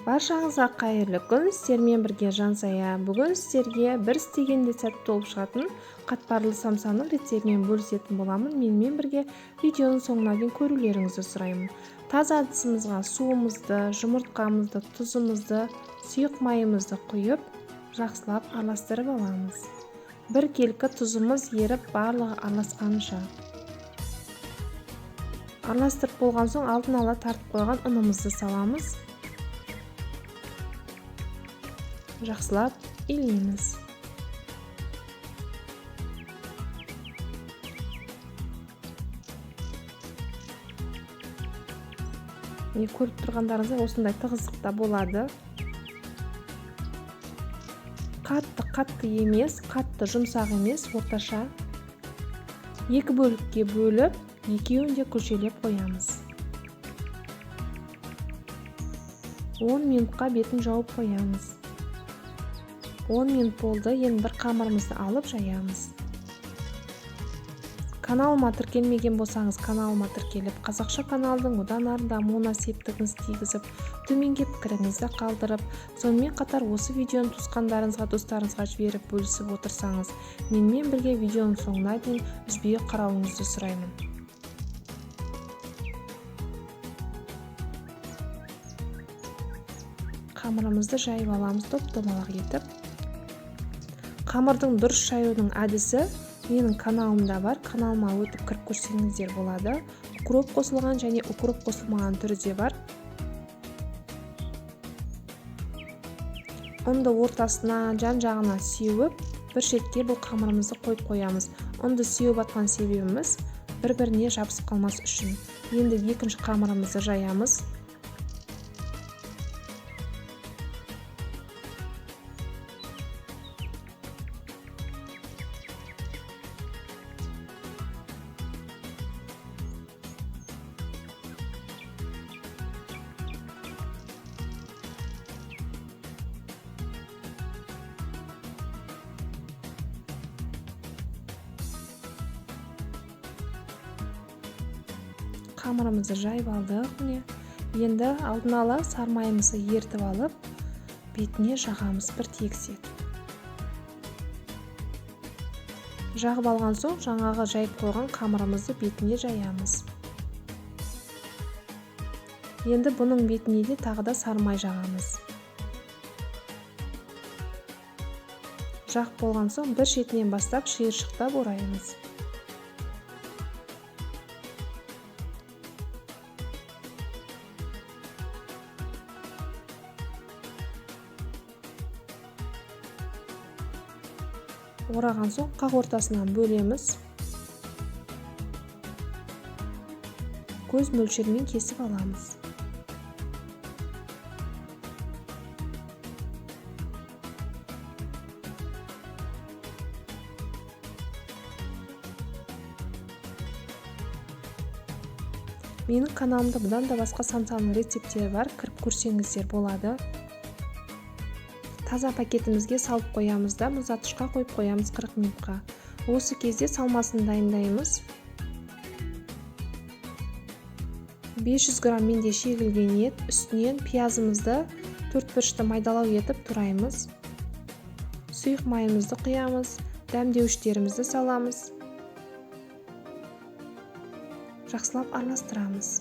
Баршаңызға қайырлы күн, сіздермен бірге Жансая. Бүгін сіздерге бір істегенде сәтті болып шығатын қатпарлы самсаның рецептімен бөлісетін боламын. Менімен бірге видеоның соңына дейін көрулеріңізді сұраймын. Таза ыдысымызға суымызды, жұмыртқамызды, тұзымызды, сұйық майымызды құйып, жақсылап араластырып аламыз. Бір келкі тұзымыз еріп, барлығы араласқанша. Араластырып болған соң алдын ала тартып қойған ұнымызды саламыз. Жақсылап илейміз. Міне, көріп тұрғандарыңыздай осындай тығыздықта болады. Қатты қатты емес, қатты жұмсақ емес, орташа. Екі бөлікке бөліп, екеуін де күлшелеп қоямыз. 10 минутқа бетін жауып қоямыз. 10 минут болды, енді бір қамырымызды алып жаямыз. Каналыма тіркелмеген болсаңыз, каналыма тіркеліп, қазақша каналдың одан ары дамуына септігіңіз тигізіп, төменге пікіріңізді қалдырып, сонымен қатар осы видеоны туысқандарыңызға, достарыңызға жіберіп бөлісіп отырсаңыз, менімен бірге видеоның соңына дейін үзбей қарауыңызды сұраймын. Қамырымызды жайып аламыз топ-домалақ етіп. Қамырдың дұрыс жаюдың әдісі менің каналымда бар. Каналыма өтіп кіріп көрсеңіздер болады. Укроп қосылған және укроп қосылмаған түрі де бар. Ұнды ортасына, жан-жағына сеуіп, бір шетке бұл қамырымызды қойып қоямыз. Ұнды сеуіп атқан себебіміз бір-біріне жабысып қалмас үшін. Енді екінші қамырымызды жаямыз. Қамырымызды жайып алдық, міне. Енді алдын ала сармайымызды ертіп алып, бетіне жағамыз бір тегіс етіп. Жағып алған соң жаңағы жайып қойған қамырымызды бетіне жаямыз. Енді бұның бетіне де тағы да сармай жағамыз. Жағып болған соң бір шетінен бастап шиыршықтап ораймыз. Ораған соң қақ ортасынан бөлеміз. Көз мөлшерімен кесіп аламыз. Менің каналымда бұдан да басқа самсаның рецепттері бар, кіріп көрсеңіздер болады. Таза пакетімізге салып қоямыз да, мұздатқышқа қойып қоямыз 40 минутқа. Осы кезде салмасын дайындаймыз. 500 грамм менде шегілген ет, үстінен пиязымызды төрт бұрышты майдалау етіп тураймыз. Сұйық майымызды құямыз, дәмдеуіштерімізді саламыз. Жақсылап араластырамыз.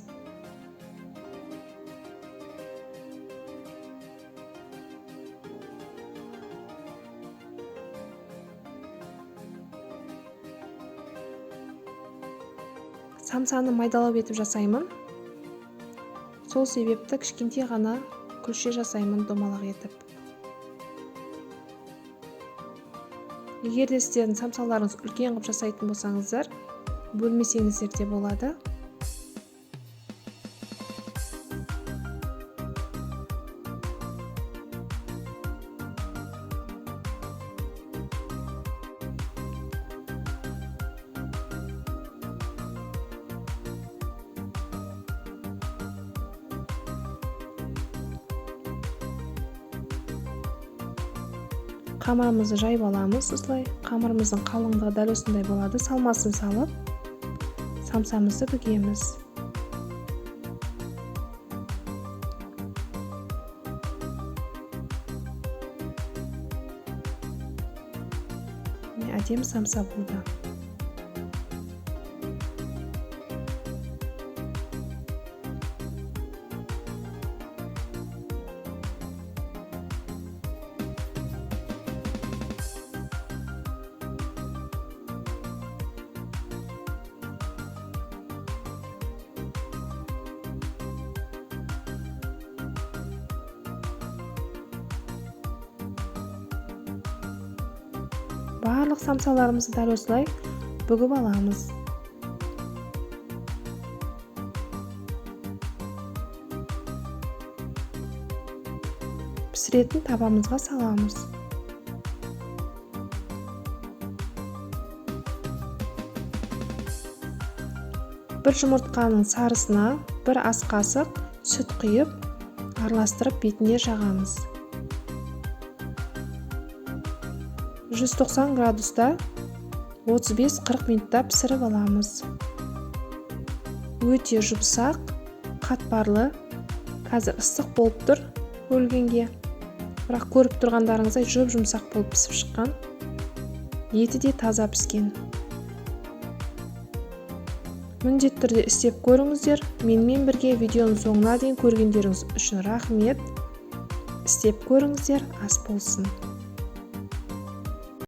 Самсаны майдалау етіп жасаймын. Сол себепті кішкентай ғана күлше жасаймын домалақ етіп. Егер де сіздердің самсаларыңыз үлкен қылып жасайтын болсаңыздар, бөлмесеңіздер де болады. Қамырымызды жайып аламыз осылай. Қамырымыздың қалыңдығы дәл осындай болады. Салмасын салып, самсамызды бүгеміз. Әдемі самса болды. Барлық самсаларымызды дәл осылай бүгіп аламыз. Пісіретін табамызға саламыз. Бір жұмыртқаның сарысына бір ас қасық сүт құйып, араластырып бетіне жағамыз. 190 градуста 35-40 минутта пісіріп аламыз. Өте жұмсақ, қатпарлы. Қазір ыстық болып тұр бөлгенге. Бірақ көріп тұрғандарыңыздай жұп-жұмсақ болып пісіп шыққан. Еті де таза піскен. Міндетті түрде істеп көріңіздер. Менімен бірге видеоның соңына дейін көргендеріңіз үшін рахмет. Істеп көріңіздер, ас болсын.